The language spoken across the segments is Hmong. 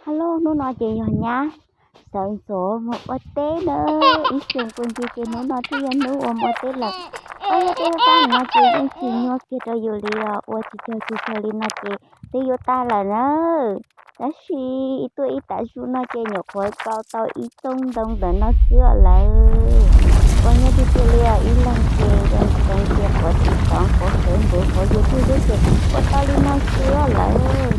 Hello, hnub no ces yog nyab sawv ntxov mus ua teb na. Ib xyoos kuj ncig ces hnub no thiaj yog hnub uas mus ua teb lawm. Ob yog tej pab no ces yeej tsis nyuaj kiag rau yus li os, ua tsis tsaug tsis tsaug li no ces twb yuav tag lawm na. Tab sis tuaj ib tav su no ces nyuam qhuav kau tau ib tsob ntoo ntawm no xwb os lawm. Ua nyab tiag tiag li os, ib leeg ces zoo ces quav tsis tov, quav qev npuv quav yus twg xwb ces ua tau li no xwb os lawm.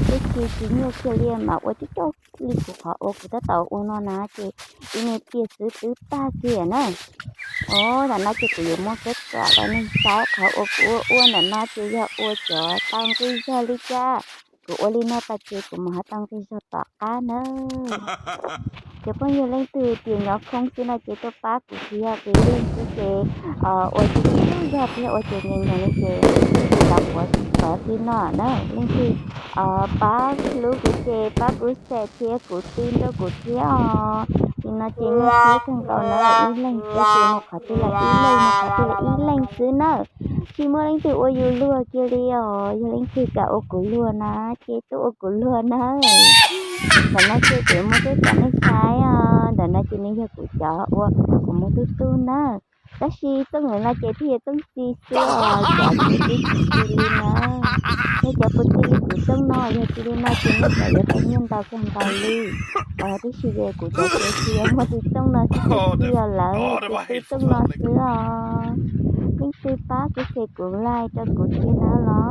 Twb tsis tsis nyuaj kiag li mas ua coob coob li kuv qhov uas kuv tab tom ua no na ces ib me pliag xwb twb tag kiag na. Os, ntawm no ces kuv yuav muab kev kam rau nej saib, qhov uas kuv ua ua ntawm no ces yog ua cov tau nqi zog li cas. Kuv ua li no tas ces kuv mam ho tau nqi zog tom qab na. Cov phooj ywg leej twg tias nyob khoob xwb no ces tuaj pab kuv thiab, kuv leej twg ces ua tsis tau zog thiab ua ces nkees nkees li ces kuv los quav tsis tov xwb no na. Leej twg pab hlub kuv ces pab kuv share thiab kuv tij nrog kuv thiab os. Nim no ces nyuaj siab kawg nkaus na, ib leeg thiab ces mus qhov twg los ib leeg, mus qhov twg los ib leeg xwb na. Tsis muaj leej twg ua yus luag kiag li os, yog leej twg kam ua kuv luag na ces tuaj ua kuv luag na. Ntawm no ces kuv muab teb rau nej saib os, ntawm no ces nws yog kuv cov uas kuv muab tub tub na. Tab sis txooj ntawm no ces thiaj yog txooj txi xwb os, cov kuv twb tsis txi li na. Nej cov puas txi li kuv txooj no? Yog txi li no ces nej kom yuav tau nyiaj ntau kawg nkaus li. Tab sis ces kuv cov txiv tsis yog muaj txi txooj no xwb, txi os lawm, kuv txi txooj no xwb os. Leej twg pab kuv share kuv like rau kuv thiab na los.